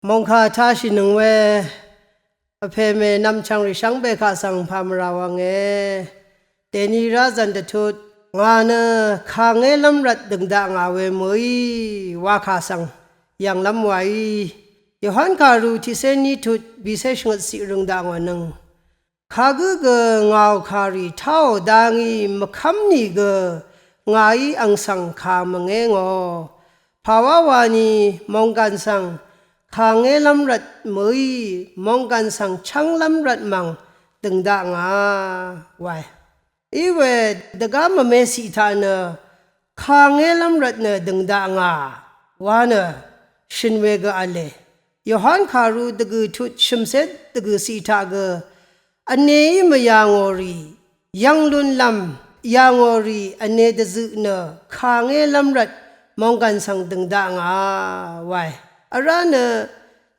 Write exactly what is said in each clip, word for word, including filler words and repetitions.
Mòngkà tashìnøng we vpè mè nvmchv̀ngrì shvngbe kaq svng pà mvrà wvnge. Dèni rá zv̀n dvtut ngà nø kàngélv́m rvt dø̀ng dakngà we mø̀í wakà svng yv̀nglv́m waí. Yohan kàru tiqcé ní tut bìcé shvngøt ciq røng dakngò nøng. Kagǿ gø ngàò kàrì táò dá ngí mvkv́m nìgø ngàí àng svng kà mvngé ngò. Pàwá wani mònggàn svng kàngélv́m rvt mø̀í mònggàn svng chv́nglv́m rvt mv̀ng dø̀ng dakngà wae. Iwe dvgá mvme ciq taq nø kàngélv́m rvt nø dø̀ng dakngà wa nø shø̀n we gø v̄le. Yohan kàru dvgø̀ tut shø̀mcé dvgø̀ ciq taq gø vneí mvyà ngò rì yv́ng lúnlv́m yà ngò rì vne dvzøq nø kàngélv́m rvt mònggàn svng dø̀ng dakngà wae. Vrá nø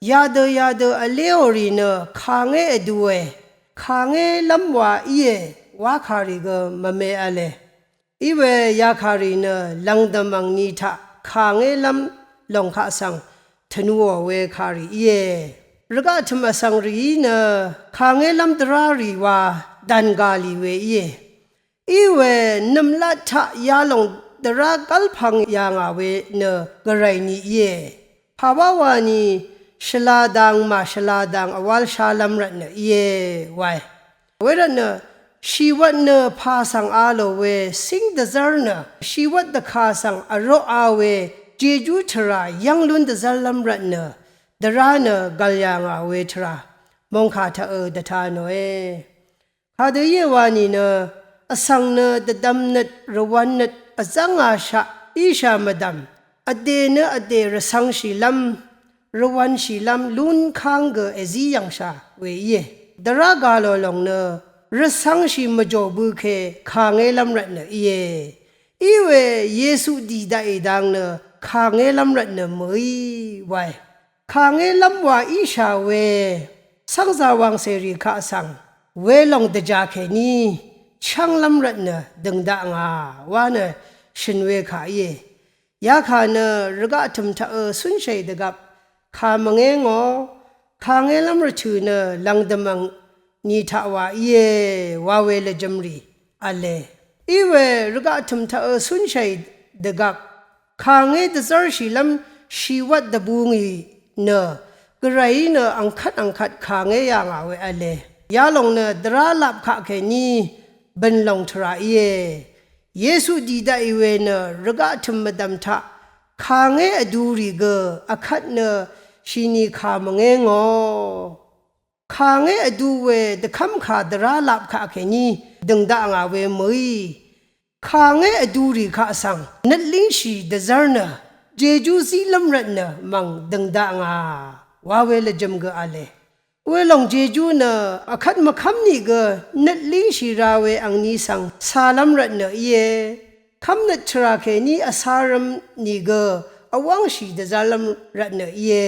yadø yadø vléò rì nø kàngé vdue kàngélv́m wa íe wakàrì gø mvme v̄le. Iwe yakàrì nø lv̀ngdø̀m angni taq kàngélv́m lòng kaq svng tvnuò we kàrì íe. Rvgaq tø̀m vsvng rìí nø kàngélv́m dvrá rì wa dàn gà lì we íe. Iwe nø̀mlat taq yalòng dvrá gv́lpv̄ng yà ngà we nø gvray ni íe. Pàwá wani shvla dang màshvla dang vwál shálv́m rvt nø íe wae. Wervt nø shìwvt nø pà svng a lò we cíng dvzv́r nø shìwvt dvkà svng vroqa we jejú tvrà yv́ng lún dvzv́rlv́m rvt nø dvrá nø gv̀l yà ngà we tvrà mòngkà taqø dvta nòe. Kadø íe wa nìnø vsvng nø dvdvmnøt rvwv̄nnøt vzv́ngashaq íshà mvdv̀m vdè nø vdè rvcv̄ngshìlv́m rvwv̄nshìlv́m lúnkáng gø èzí yv̀ngshà we íe. Dvrá gà lò lòng nø rvcv̄ngshì mvjò bø ke kàngélv́m rvt nø íe. Iwe Yesu dì daqì dang nø kàngélv́m rvt nø mø̀í wae. Kàngélv́m wa íshà we cv́ngzà wàngcèrì kaq svng welòng dvjà kèní chv́nglv́m rvt nø dø̀ng dakngà wa nø shø̀n we kà íe. Yakà nø rvgaq tø̀m taqø cúnshàì dvgvp kà mvngé ngò. Kàngélv́m rvtø̀ nø lv̀ngdø̀m angni taq wa íe wa we lvjø̄m rì v̄le. Iwe rvgaq tø̀m taqø cúnshàì dvgvp kàngé dvzv́rshìlv́m shìwvt dvbū ngì nø gvrayí nø angkvt angkvt kàngé yà ngà we v̄le. Yalòng nø dvrá lap kaq kèní bø̀n lòng tvrà íe. Yesu dì daqì we nø rvgaq tø̀m mvdv̀m taq kàngé vdū rì gø vkvt nø shìni kà mvngé ngò. Kàngé vdū we dvkv́mkà dvrá lap kaq kèní dø̀ng dakngà we mø̀í. Kàngé vdū rì kaq svng nøt língshì dvzv́r nø jejú zílv́m rvt nø mv̀ng dø̀ng dakngà wa we lvjø̄m gø v̄le. Welòng jejú nø vkvt mvkv́m nìgø nøt língshì ra we angni svng cālv́m rvt nø íe. Kv́mnøt tvrà kèní vcārv̄m nìgø vwv́ngshì dvzv́rlv́m rvt nø íe.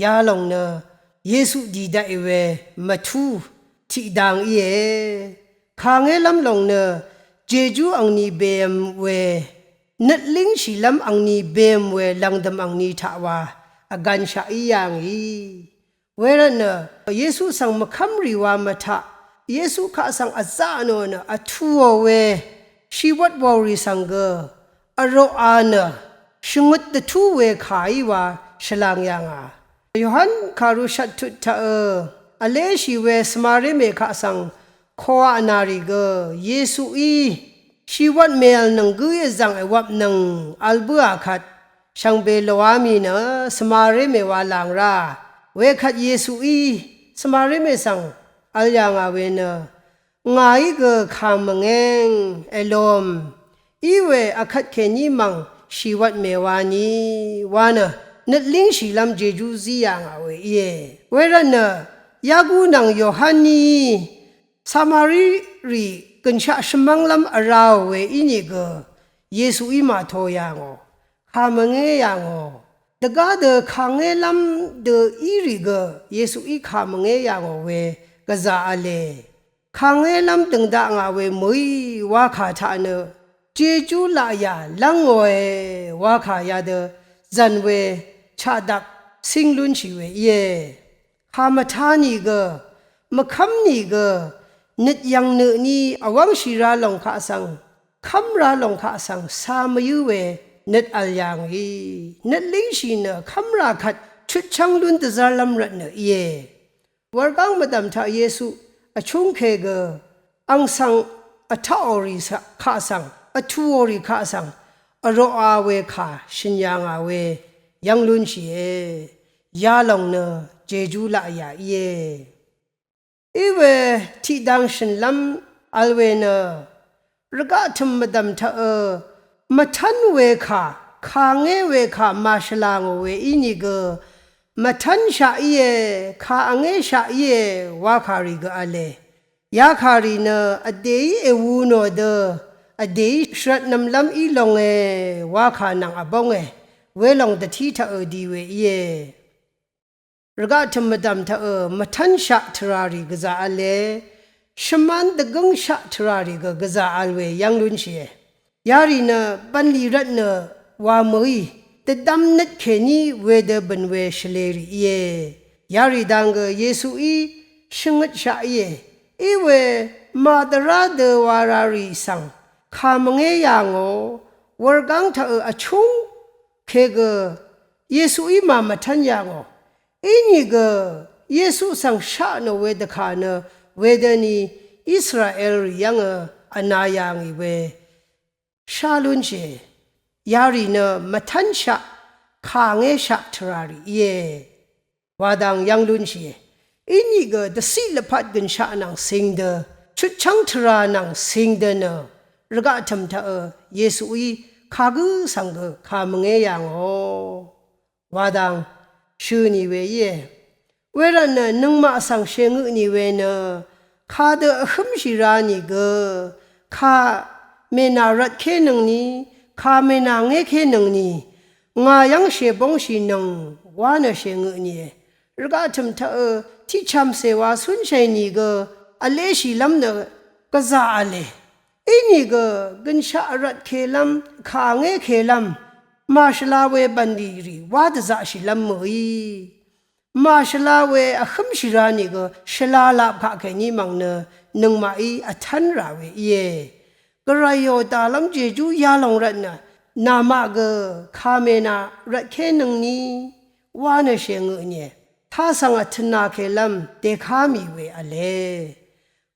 Yalòng nø Yesu dì daqì we mvtú tiqdang íe. Kàngélv́m lòng nø jejú angni bèv̄m we nøt língshìlv́m angni bèv̄m we lv̀ngdø̀m angni taq wa vgv̄nshaq í yà ngì. Wervt nø Yesu svng mvkv́mrì wa mvtaq Yesu kaq svng vzaq nò nø vtùò we shìwvt wàò rì svng gø vroqa nø shvngøt dvtú we kàí wa shvlang yà ngà. Yohan kàru shvttut taqø vléshì we svmaré mè kaq svng koaq nà rì gø Yesuí shìwvt mèv̀lnøng gǿí vzv̀ng èwvpnøng vl bǿà kvt shvngbe loá mì nø svmaré mè wa làng rá. Wekvt Yesuí svmaré mè svng vl yà ngà we nø ngàí gø kà mvngéng èlom. Iwe vkvt kèní mv̀ng shìwvt mèwani wa nø nøt língshìlv́m jejú zí yà ngà we íe. Wervt nø Yaku nvng Yohan níí Samari rì gø̀nshaq shvmv́nglv́m vrāò we ínìgø Yesuí màto yà ngò, kà mvngé yà ngò. Dvgá dø kàngélv́m dø í rì gø Yesuí kà mvngé yà ngò we gvzà v̄le. Kàngélv́m dø̀ng dakngà we mø̀í wakà taq nø jejú laqyà lv́ngòe wakà yadø zv̀n we chaqdap cíng lúnshì we íe. Kà mvtá nìgø, mvkv́m nìgø, nøt yv̀ngnø tní vwv́ngshì rá lòng kaq svng, kv́m rá lòng kaq svng, cā mvyǿ we nøt v̀l yà ngì. Nøt língshì nø kv́m rà kvt chutchv́ng lún dvzv́rlv́m rvtnø íe. Wurgáng mvdv̀m taq Yesu vchúngke gø ang svng vtaqò rì kaq svng, vtùò rì kaq svng, vroqa we kà shø̀n yà ngà we yv́ng lúnshìe. Yalòng nø jejú laq yà íe. Iwe tiqdang shø̀nlv́m vl we nø rvgaq tø̀m mvdv̀m taqø, mvtv́n we kà, kà ngé we kà màshvlà ngò we ínìgø, mvtv́nshaq íe, kà vngéshaq íe, wakà rì gø v̄le. Yakà rì nø vdèí èwu nò dø, vdèí shvrvtnv̄mlv́m í longe, wakà nvng vbónge, welòng dvtí taqø di we íe. Rvgaq tø̀m mvdv̀m taqø, mvtv́nshaq tvrà rì gvzà v̄le, shvmán dvgǿngshaq tvrà rì gø gvzà vl we yv́ng lúnshìe. Yarì nø bv̀nlì rvtnø wa mø̀í, dvdvm nøt kèní wedø bø̀n we shvlē rì íe. Yarì dang gø Yesuí shvngøtshaq íe. Iwe màdvrá dø wa ra rì svng, kà mvngé yà ngò, wurgáng taqø vchúngke gø Yesuí màmvtv́n yà ngò. Inìgø Yesu svng shaq nò we dvkà nø wedøni Israel rì yv́ngø vna yà ngì we shá lúnshìe. Yarì nø mvtv́nshaq, kà ngéshaq tvrà rì íe. Wadang yv́ng lúnshìe. Inìgø dvciq lvpat gø̀nshaq nvng cing dø, chutchv́ng tvrà nvng cing dø nø, rvgaq tø̀m taqø Yesuí kagǿ svng gø kà mvngé yà ngò. Wadang shø̀ nì we íe. Wervtnø nøngmaq svng shèngø nì we nø, kadø vhǿmshì ra nìgø, kà mènà rvtkénøngni, kà mènà ngékénøngni, ngà yv́ng shèbóngshìnøng wa nø shèngø nìe. Rvgaq tø̀m taqø tiqchv̀mcè wa cúnshàì nìgø, vleshìlv́m nø gvzà v̄le. Inìgø gø̀nshaq rvtkelv́m, kà ngékelv́m, màshvla we bv̀nlì rì wá dvzaqshìlv́m mø̀í. Màshvla we vhǿmshì ra nìgø shvla lap kaq kèní mv̀ng nø nøngmaqí vtv́n rà we íe. Gvrayò dàlv́m jejú yalòng rvtnø, namaq gø kà mènà rvtkénøngni wa nø shèngø nìe. Tasvng vtø̀nàkelv́m dèká mì we v̄le.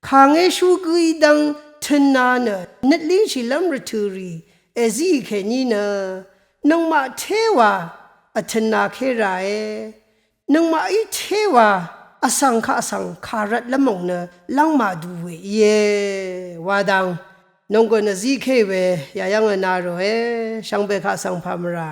Kàngéshú gǿí dv́ng tø̄nā nø nøt língshìlv́m rvtø̀ rì èzíì kèní nø nøngmaq téwa vtø̄nāké ràe. Nøngmaqí téwa vsvng kaq svng kàrvtlv́m òng nø lv́ng màdu we íe. Wa dang nònggùn vzíké we yayv́ng vna ròe. Shvngbe kaq svng pà mvrà.